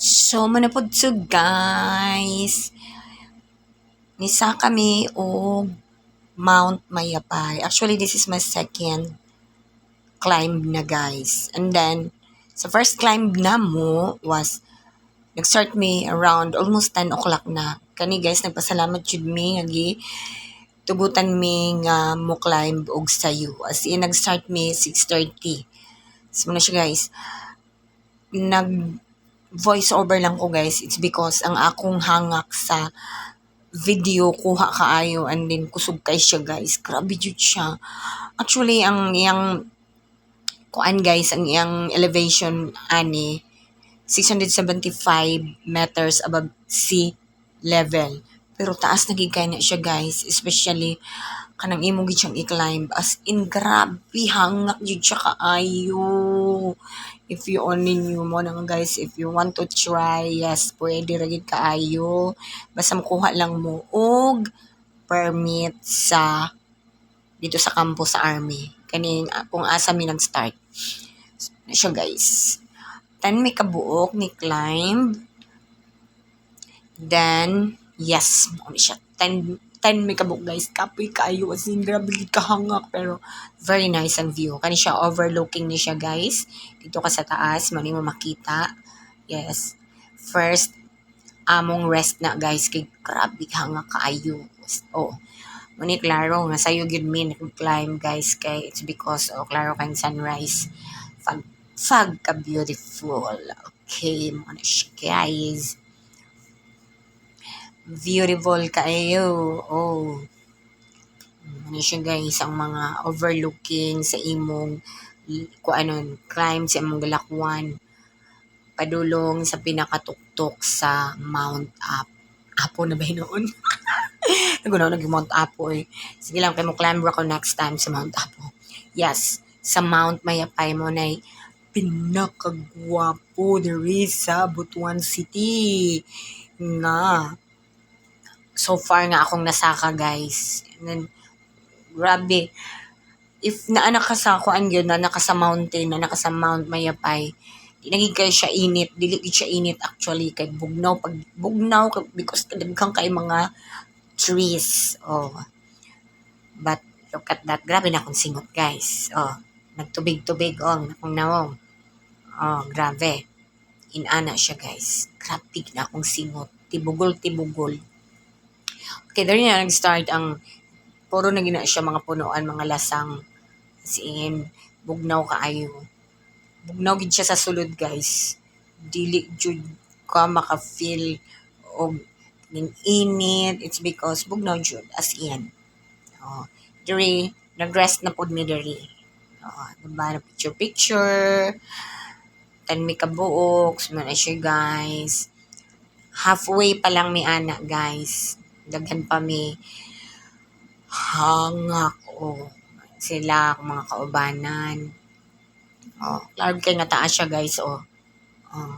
So, mao na pud to, guys. Nisaka mi og Mount Mayapay. Actually, this is my second climb na, guys. And then, sa first climb namo was nag-start mi around almost 10 o'clock na. Kani, guys, nagpasalamat jud mi nga gi tugutan mi nga mo climb og sayo. As in, nag-start mi 6:30. So, mao na siya, guys. Nag voice over lang ko, guys. It's because ang akong hangak sa video kuha kaayo and then kusog kay siya, guys. Grabe jud siya. Actually, ang iyang kuan, guys, ang iyang elevation ani 675 meters above sea level. Pero taas na gid kay na siya, guys, especially kanang imo gid siyang i-climb, as in grabe hangak jud siya kaayo. If you only knew mo na nga, guys, if you want to try, yes, pwede ra gid kaayo. Basta makuha lang mo og permit sa dito sa kampo sa army. Kaning kung asa mi nag-start. Na siya, guys. 10 mi kabuok ni climb. Then, yes, mao ni siya. 10 mi kabuok, guys. Kapoy kaayo, as in grabe gid kahangak pero very nice ang view. Kani siya, overlooking ni siya, guys. Dito ka sa taas, mao mo makita. Yes. First among rest na, guys, kay grabe hangak kaayo. Oh. Mao ni klaro nga sayo gyud mi nag-climb, guys, kay it's because, oh, klaro kay sunrise. Fag fag ka beautiful. Okay, mao na siya, guys. Beautiful kaayo. Oh. Ano siya, guys, ang mga overlooking sa imong kuanon, climb sa imong galakwan padulong sa pinakatuktok sa Mount Apo na ba hinuon? Nagunaw nag Mount Apo eh. Sige lang, kay mo climb ra ko next time sa Mount Apo. Yes, sa Mount Mayapay mo na pinakagwapo diri sa Butuan City. Nga so far nga akong nasaka, guys. And then, grabe. If naana ka sa kuan gyud, naa ka sa mountain, naa ka sa Mount Mayapay, di na gid kayo siya init, dili gid siya init actually kay bugnaw pag bugnaw because daghan kay mga trees. Oh. But look at that, grabe na akong singot, guys. Oh, nagtubig-tubig oh, akong nawong. Oh, grabe. Inana siya, guys. Grabe na akong singot. Tibugol tibugol. Okay, there na nag-start ang puro na gina siya mga punuan, mga lasang. As in, bugnaw kaayo. Bugnaw gid siya sa sulod, guys. Dili jud ka maka-feel og ning init. It's because bugnaw jud, as in. Oh, diri nag-rest na pud mi diri. Oh, diba? Picture picture. 10 mi kabuok, so na siya, guys. Halfway pa lang mi ana, guys. Daghan pa mi hangak, oh. Sila akong mga kaubanan. Oh, klaro kay nga taas siya, guys, oh. Oh.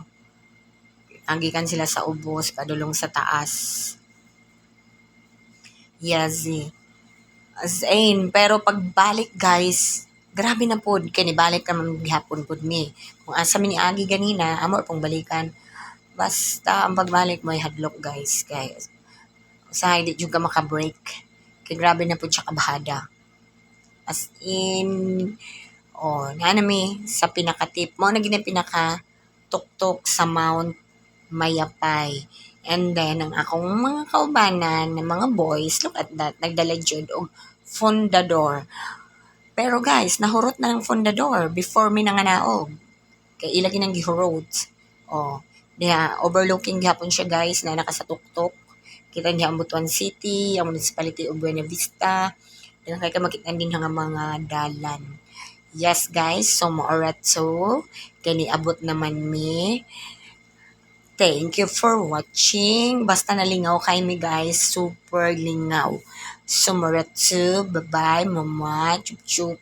Gikan sila sa ubos padulong sa taas. Yes, eh. As in, pero pagbalik, guys, grabe na pod kay nibalik naman gihapon pod mi. Kung asa mi niagi ganina, amo pong balikan. Basta ang pagbalik mo ay hadlok, guys, guys. Usahay di jud ka maka-break. Kay grabe na pud siya kabahada. As in, oh, naa na mi sa pinaka-tip. Mao na gid ang pinaka tuktok sa Mount Mayapay. And then, ang akong mga kaubanan na mga boys, look at that, nagdala jud og fundador. Pero guys, nahurot na ng fundador before mi nanganaog. Kay ila ginang gihurot. Oh, diha overlooking gihapon siya, guys, na naka sa tuktok. Kita niya ang Butuan City, ang Municipality of Buena Vista. Daghan kay ka makita din nga mga dalan. Yes, guys, so mao ra to. Kay niabot naman mi. Thank you for watching. Basta nalingaw kay mi, guys. Super lingaw. So mao ra to. Bye-bye, mama. Chup chup.